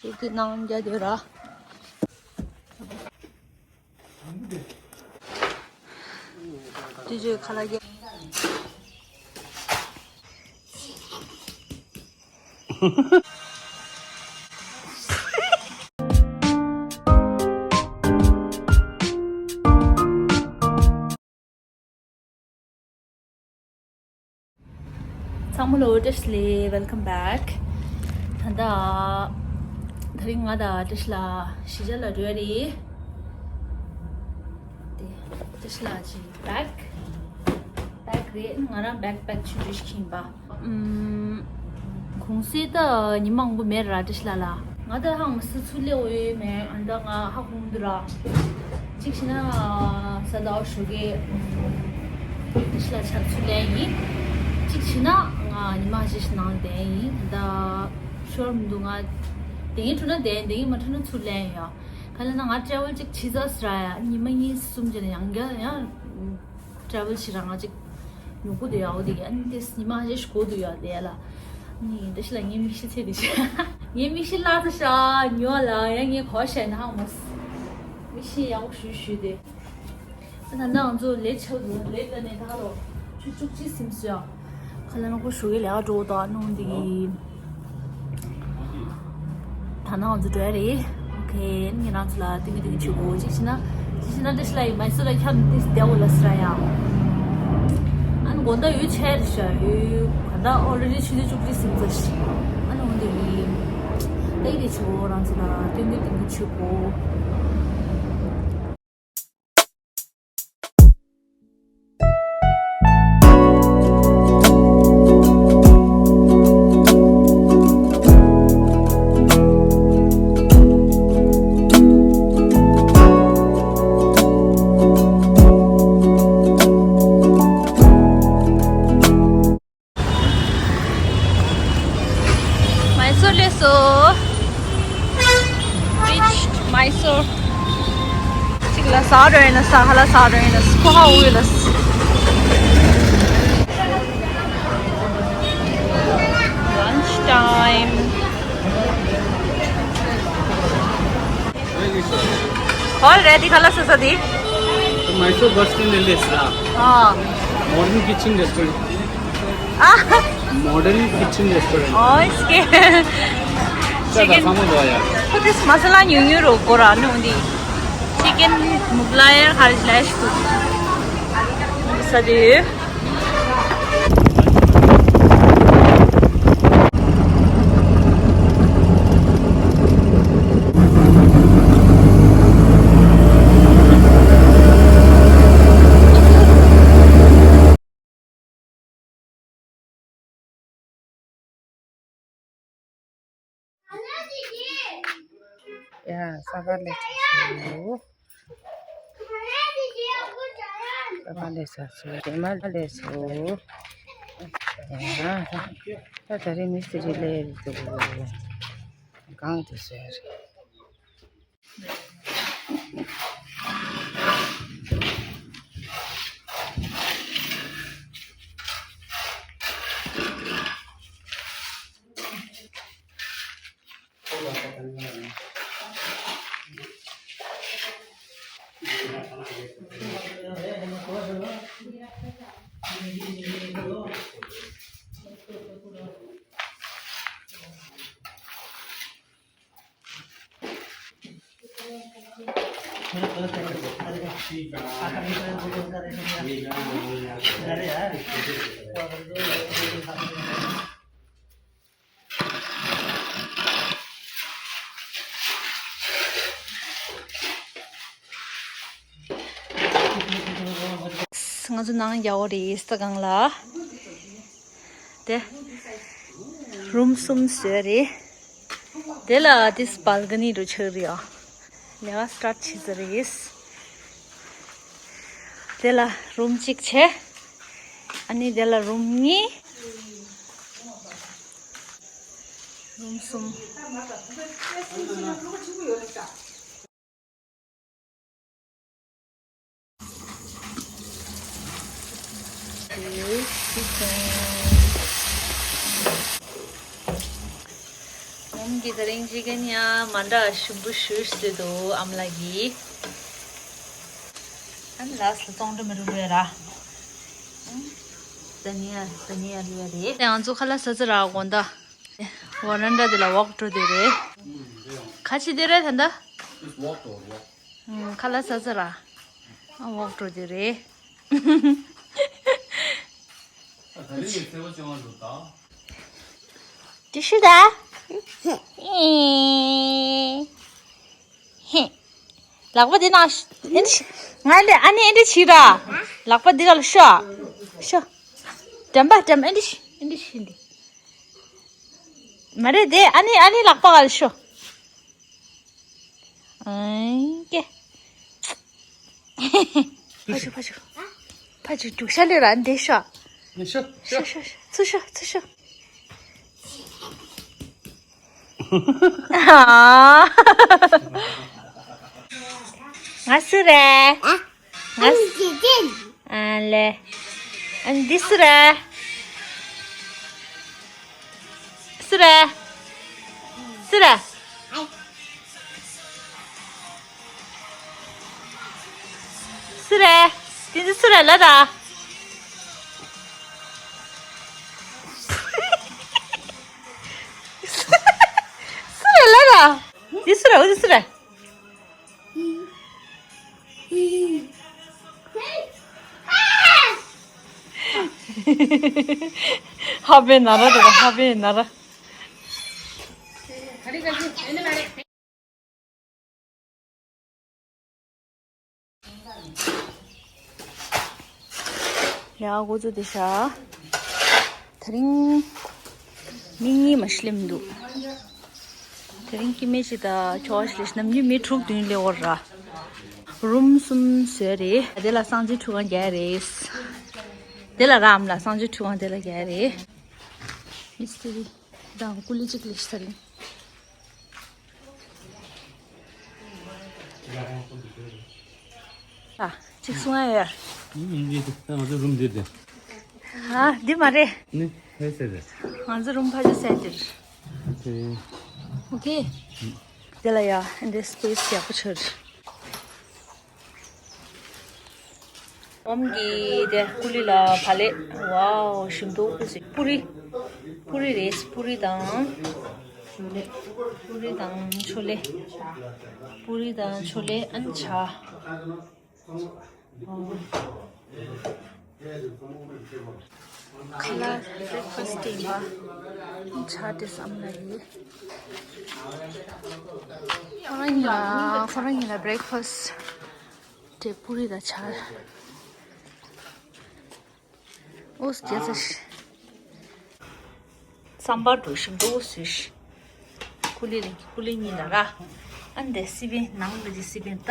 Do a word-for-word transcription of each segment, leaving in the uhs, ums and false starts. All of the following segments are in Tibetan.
ཅིག་གི་ནང་རྒྱ་དེ་ར། དུས་ཚོད་ཁ་ལག་རྒྱ། ཚང་མ་ལོ་བཀྲ་ཤིས་བདེ་ལེགས། Welcome back. ད་ལྟ་དེ་རིང་ང་དང་བཀྲ་ཤིས་ལགས་གཞིས་ཆགས་ལ་འགྲོ་ཡ་རེད། དེ་བཀྲ་ཤིས་ལགས་ཀྱི་བེག་བེག་རེད། ང་རང་བེག་པེག་ཆུང་ཆུང་ཞིག་ཡིན་པ། ཨུམ། གུང་སེང་ད་ཉི་མ་མང་པོ་མེད་ར། བཀྲ་ཤིས་ལགས་ལ། ང་ད་ཧང་མ་སི་ཚུར་སླེབས་འོས་མེད། ཨ་ད་ང་ཧ་གོ་མི་འདུག་ར། གཅིག་བྱས་ན་གཟའ་ཟླ་བ་ཞོགས་ཀས་བཀྲ་ཤིས་ལགས་ཕྱག་ཚུར་ལེན་ཡིན། གཅིག་བྱས་ན་ང་ཉི་མ་གཅིག་ནང་བསྡད་ཡིན། ད་ཤོར་མི་འདུག་ང་བསྡད་ཡིན་འགྲོ་ན་བསྡད་ཡིན། བསྡད་ཡིན་མ་འགྲོ་ན་ཚུར་ལེན་ཡོད། ག་ལ་ན་ང་ཊེ་རེ་ཝལ་གཅིག་བྱས་ཚར་ཟེར་ཡ། ཉི་མ་གཉིས་གསུམ་བྱས་ན་ཡང་བསྐྱར་ཡང་ཊེ་རེ་ཝལ་བྱེད་ར་ང་གཅིག་ཉོ་དགོས་འདུག་ཡ། འོ་དེ་གི་ཨ་ནི་དེ་ཉི་མ་ཞིག་དགོས་འདུག་ཡ། དེ་ལ་ནི་བཀྲ་ཤིས་ལགས་ངའི་མིག་ཤེལ་ཚད་དེ་ཤ། ངའི་མིག་ཤེལ་བརླག་ཚར་ཤག་ཉོ་ལ་ཡ། ངས་གོ་བཤད་ན་ཧང་མོ། མིག་ཤེལ་ཡག་པོ་ཞུ་ཞུ་དེ། ད་ནང་ང་ཚོ་ལས་ཆེ་བ་འདུག་ལས་ད་ནས་ད་ལོ་ཆུ་བཅུ་གཅིག་སིམ་སོང་ཡ། ཁ་ལ་ནང་ཁོ་ཞོགས་ཀས་ལས་ཀ་འགྲོ་དང་ནང་འདི་གི། ད་ནང་ང་ཚོ་འགྲོ་ཡ་རེད། ཨོ་ཁེ། ངས་རང་ཚོ་ལ་ཏིང་ངེ་ཏིང་ངེ་བྱེད་དགོས། གཅིག་བྱས་ན་གཅིག་བྱས་ན་བཀྲ་ཤིས་ལགས་ཡིན་མ་སུ་ལ་ཁྱབ་ཏིས་བདེ་བོ་ལ་སི་ར་ཡ། ཨ་ནི་དགོང་དག་ཡོད་ཆེ་རེད་ཤག་ཡོད་ག་ད་ཨོ་རེ་ཌི་ཆུ་ཚོད་བཅུ་གཅིག་སིམ་ཚར་ཤག་ཨ་ནི་འོ་འདི་གི་ཏིང་ངེ་བྱེད་དགོས། རང་ཚོ་ལ་ཏིང་ངེ་ཏིང་ངེ་བྱེད་དགོས། མའི་སོར་སླེབས་སོང་། Reached Mysore. གཅིག་ལ་ཟ་འགྲོ་ཡིན་ན་ཟ། ཧ་ལ་ཟ་འགྲོ་ཡིན་ན་ཁོ་ཧ་འུ་ལ། Lunch time. Already ཁ་ལག་ཟ་ས་དེ། Mysore bus stand ལ་སླེབས་སོང་། ཨ། Modern kitchen restaurant. ཨ། Modern kitchen restaurant. ཨོ་སྐེ། ཅ་ད་ཚང་མ་འདུག་ཡ། ཁོ་དེ་མ་ས་ལ་ཉུང་ཉུང་རོ་གོ་ར་ནུ་འདི། Chicken Mughlai ཧར་ལེ་ཤ་འདུག་ས་དེ། ཡ། ས་པ་ལེ་ཚ་སུ། ས་པ་ལེ་ཚ་སུ། རེ་མ་ལེ་སུ། ཡ། ད་ད་རེ་མི་སི་རི་ལེ་རི་དུ་གང་དུ་ཟེར། ང་ཚོ་ནང་ཡག་པོ་རེད། ས་སྒང་ལ། དེ། རུམ་གསུམ་བཟོས་རེད། དེ་ལ་དེ་སི་བལ་ཀ་ནི་རུ་ཆགས་རེད་ཨ། ལས་ཀ་སི་ཊར་ཊི་བྱེད་ས་རེད། དེ་ལ་རུམ་གཅིག་བྱས། ཨ་ནི་དེ་ལ་རུམ་གཉིས། རུམ་གསུམ། དེ་རིང་ཅི་གན་ཡ་མ་འདྲ་ཞིམ་པོ་ཞུ་ཟེར་དུ་ཨམ་ལགས་ཀྱིས། ཨན་ལགས་ལ་གཏོང་འདྲ་མི་རུང་བས་ར། ད་ནི་ཡ་ད་ནི་ཡ་ལུས་རེད། ང་ཚོ་ཁ་ལག་ཟ་ཚར་ར་དགོང་དག་ཝ་རན་ཌ་དེ་ལ་ཝོག་འགྲོ་དེ་རེད། ཁ་ཆེ་དེ་རེད་ད་ལྟ། ཁ་ལག་ཟ་ཚར་ར། ཝོག་འགྲོ་དེ་རེད། དེ་ཤི་ད། ལག་པ་འདི་ན། ཨེ་འདྲ་ང་ལས་ཨ་ནི་ཨེ་འདྲ་བྱིས་ར། ལག་པ་འདི་ག་ལ་ཤོ། ཤོ། འགྲམ་པ་འགྲམ་ཨེ་འདྲ་ཤི་ཨེ་འདྲ་ཤི་འདི། མ་རེད་དེ་ཨ་ནི་ཨ་ནི་ལག་པ་ག་ལ་ཤོ། ཨང་ཀེ། ཕ་ཆུ་ཕ་ཆུ། ཕ་ཆུ་འབྲུག་ཤ་ལས་ར་འདི་ཤོ། ཤོ་ཤོ་ཤོ་ཤོ་ཚུ་ཤོ་ཚུ་ཤོ། ང་སུ་རེད། ང་ཨ་ལེ། ཨ་འདི་སུ་རེད། སུ་རེད། སུ་རེད། སུ་རེད། དེ་ཚོ་སུ་རེད་ལ་ད། སུ་རེད་ལ་ད། དེ་སུ་རེད། འོ་དེ་སུ་རེད། ཧ་པེ་ན་ར་དེ་ཧ་པེ་ན་ར། ཡ་འགོ་ཚུགས་དེ་ཤ། དེ་རིང་མི་གཉིས་མ་ཤི་ལེམ་འདུག་དེ་རིང་སྐྱེ་དམན་ཅིག་དང་ཁྱོ་ག་ཞིག་ལས་ཤི། ནམ་རྒྱུན་མི་དྲུག་བདུན་སླེབས་ཡོད་ར། རུམ་གསུམ་བཟོས་རེད། དེ་ལ་གསང་སྤྱོད་ཁྲུས་ཁང་རྒྱག་རེད། དེ་ལ་ར་ཨམ་ལགས་གསང་སྤྱོད་ཁྲུས་ཁང་དེ་ལ་རྒྱག་རེད། མི་སི་ཏི་རི་དང་ཀུ་ལི་གཅིག་ལས་ཤི་ཚར་རིང་། ཨ། གཅིག་གསུང་ཡ་ཡོད། ཨུམ། འདི་ད་ང་ཚོ་རུམ་འདིར་དེ། ཨ། འདི་མ་རེད། ནི་ཧེ་ཟེར་རེད། ང་ཚོ་རུམ་ཕ་ཆུ་སེ་འདིར། ཨོ་ཁེ། ཨོ་ཁེ། དེ་ལ་ཡ་འདི་སི་པེ་སི་ཡག་པོ་ཆགས་རེད། ཨོམ་གྱི་དེ་ཀུ་ལི་ལ་བ་ལེ། ཝའོ་ཞིམ་མདོག་ཁུ་སི། པུ་རི། པུ་རི་རེད། པུ་རི་དང་། པུ་རི་དང་ཆོ་ལེ། པུ་རི་དང་ཆོ་ལེ་ཨན་ཆ། ཁ་ལག་བྷི་རེག་ཕ་སི་ཊི་ཡིན་པ། ཆ་དེ་བསམ་ན་ཡིན། ཁོ་རང་གཉིས་ལ་ཁོ་རང་གཉིས་ལ་བྷི་རེག་ཕ་སི་ཊི་དེ་པུ་རི་དང་ཆ། ཨོས་རྒྱལ་ས་ཤི། སམ་བར་འགྲོ་ཞིམ་འགྲོ་སུ་ཤི། ཀུ་ལི་ལི་ཀུ་ལི་གཉིས་ལ་ར། ཨན་དེ་སི་པན་ནང་གི་སི་པན་ལྟ།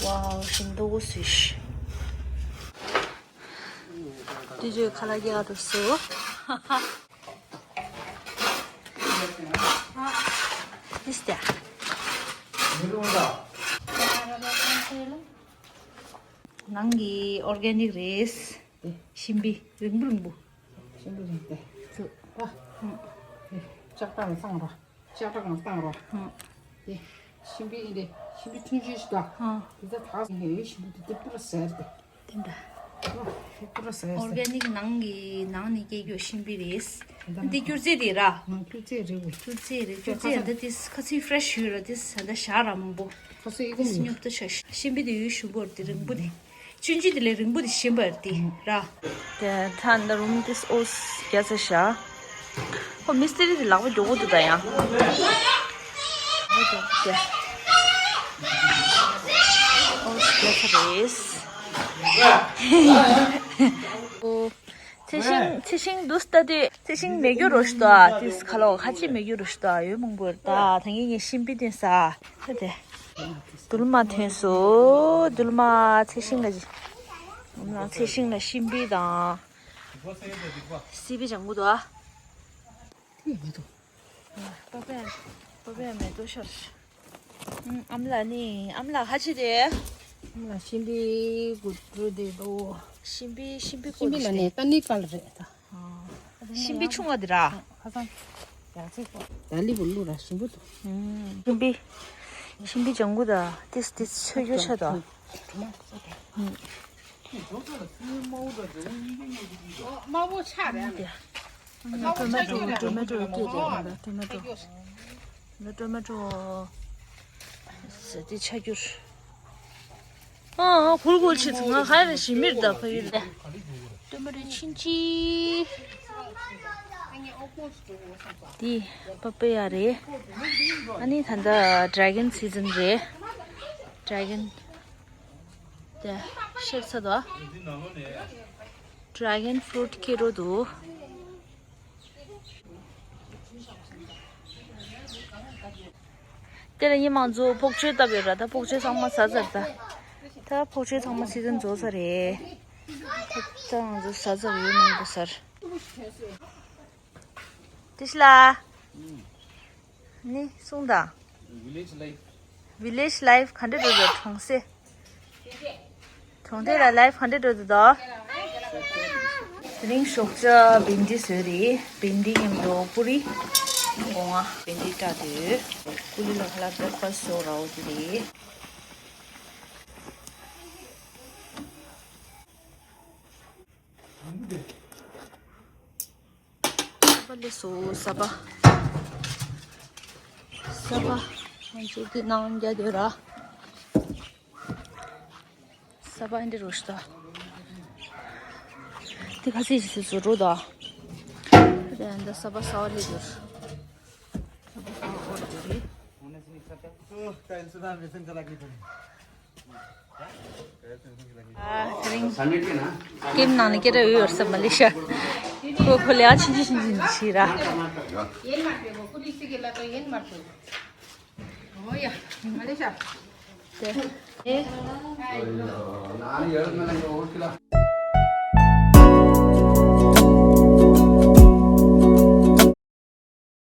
ཝའོ་ཞིམ་འགྲོ་སུ་ཤི། དུས་ཚོད་ཁ་ལག་རྒྱག་འགྲོ་སོ། This there. ནང་གི་ཨོར་གེ་ནིག་རེད། ཤིང་པི་རིང་པོ་རིང་པོ། ཤིང་པི་རིང་པོ། ཙུ། ཨ། ལྕགས་ཐག་ལ་བཏང་རོགས། ལྕགས་ཐག་ལ་བཏང་རོགས། ཨ། དེ། ཤིང་པི་ཨིན་དེ། ཤིང་པི་ཐུང་ཆུང་ཞིག་དང་། ཨ། དེ་ཚོ་ཐག་ཟིན་ཧེ་ཡོད། ཤིང་པི་དེ་དེ་པུ་ར་ཟེར་དེ། དེ་འདྲ། ཨ། དེ་པུ་ར་ཟེར་ཨོར་གེ་ནིག་ནང་གི་ནང་ནས་སྐྱེས་རྒྱུ་ཤིང་པི་རེད། དེ་འདྲ་འདི་སྐྱུར་རྫས་དེ་ར། ཨ། སྐྱུར་རྫས་རེད་བོ། སྐྱུར་རྫས་རེད། སྐྱུར་རྫས་འདི་དེ་ཁ་ཚིག་ཕི་རེ་ཤི་ཡོད་ར། དེ་ས་འདི་ཞག་ར་མང་པོ། ཁ་ཚིག་ཨི་ཀུ་དེ་ཡོད། སྨྱུག་ཏོ་ཆ་ཤིང་པི་དེ་ཡོད་ཞུ་བོར་དེ་རིང་པོ་དེ། ཆུང་ཆུང་དེ་ལས་རིང་པོ་དེ་ཞིམ་པར་དེ་ར། དེ་ཐ་ན་རུམ་དེ་ཨོས་རྒྱ་ཚ་ཤ། ཁོ་མི་སི་ཏི་རི་དེ་ལག་པ་མགྱོགས་པོ་འདུག་ད་ཡང་། ཨོས་རྒྱ་ཚ་རེད། ཨོ། ཚེ་ཤིང་། ཚེ་ཤིང་འདུག་ལྟ་དུས་ཚེ་ཤིང་མེད་རྒྱུ་རོ་ཞིག་འདུག་ཨ། དེ་ཁ་ལོ་ཁ་ཆེ་མེད་རྒྱུ་རོ་ཞིག་འདུག་ཨ། ཡོད་མང་པོ་རེད་ད། ད་ངས་ངས་ཤིང་པི་སྟོན་ས། ད་དེ། དུལ་མ་ཐོན་སོ། དུལ་མ་ཚེ་ཤིང་ལ་ཅི། ང་ཚེ་ཤིང་ལ་ཤིང་པི་དང་། སི་པི་ལྗང་གུ་དོ། ཨ། ཐིག་མི་འདུག་པ་པའི་པ་པའི་མེ་ཏོག་ཤར། ཨམ་ལ་ནི་ཨམ་ལ་ཧ་ཅི་དེ། ཨམ་ལ་ཤིང་པི་གུ་དྲུ་དེ་དོ། ཤིང་པི་ཤིང་པི་ཤིང་པི་ལ་ནི་ཏ་ནི་ཀ་ལ་རེད་ད། ཨ། ཤིང་པི་ཆུང་བ་འདི་ར། ཁ་སང་། ཡང་ཚིག་པ། ད་ལི་བུ་ལུ་ར་ཞིམ་པོ་འདུག་ཤིང་པི། ཤིང་པི་ལྗང་གུ་ད། ཏིས་ཏིས་ཚོས་རྒྱུ་ཆ་ད། དམར་པོ་ཆགས་རེད། ཊོ་མེ་ཊོ་ཊོ་མེ་ཊོ་སྐྱེས་ཏེ་ད་ཊོ་མེ་ཊོ། ཊོ་མེ་ཊོ། ཟེར་ཏེ་ཆ་རྒྱུར། ཨ་ཨ་གུར་གུར་ཆེ་ཚང་ང་ཧ་རེ་ཞི་མིར་ད་ཕ་ཡུལ་ད། ཊོ་མེ་ཊོ་ཕྱིན་ཅི། དེ་པ་པེ་ཡ་རེད། ཨ་ནི་ད་ལྟ་ཌེ་གོན་སི་ཛན་རེད། ཌེ་གོན་དེ་ཤེར་ཚ་དོ། ཌེ་གོན་ཕུ་རུཊ་སྐྱེ་རོ་འདུག་དེ་ལ་ཉི་མ་ཚོ་ཕོག་ཆོས་བཏབ་ཡོད་ར། ད་ཕོག་ཆོས་ཚང་མ་ཟ་ཚར་ད། ད་ཕོག་ཆོས་ཚང་མ་སི་ཛན་རྫོགས་ཚར་རེད། ད་ང་ཚོ་ཟ་ཚར་ཡོད་མང་པོ་ཟར། དེ་ཤི་ལ། ནི་གསུང་དང་། Village life ག་འདྲ་འགྲོ་འདུག་གྲོང་གསེབ། གྲོང་སྡེ་ལ་ལའིཕ་ག་འདྲ་འགྲོ་འདུག་དོ། དེ་རིང་ཞོགས་ཇ་བིན་ཌི་བཟོས་རེད། བིན་ཌི་མཉམ་དུ་པུ་རི། སྒོ་ང་བིན་ཌི་བཀྲ་དུས། ཀུ་ལི་ལ་ཁ་ལ་བྷེ་རེག་ཕ་སི་ཊི་ཞོག་ར་འོ་དེ་རེད། ས་པ་ལས་སོ་ས་པ། ས་པ། ང་ཚོ་འདི་ནང་རྒྱ་དེ་ར། ས་པ་འདི་རུ་ཤི་ད། འདི་ཁ་སི་ཞིག་སུ་རུ་ད། དེ་འདི་ས་པ་ས་བ་ལས་དུ། ས་པ་ས་བ་འོར་དེ་རེད། ཨ་དེ་རིང་ཀེམ་ནང་ནས་སྐད་སྒྲ་ཡོད་ཡོད་ས་མ་ལེ་ཤ། ཁོ་ཁོ་ལེ་ཨ་ཕྱིན་ཅི་ཕྱིན་ཅི་འདི་ཤི་ར། དེ་ཨེ།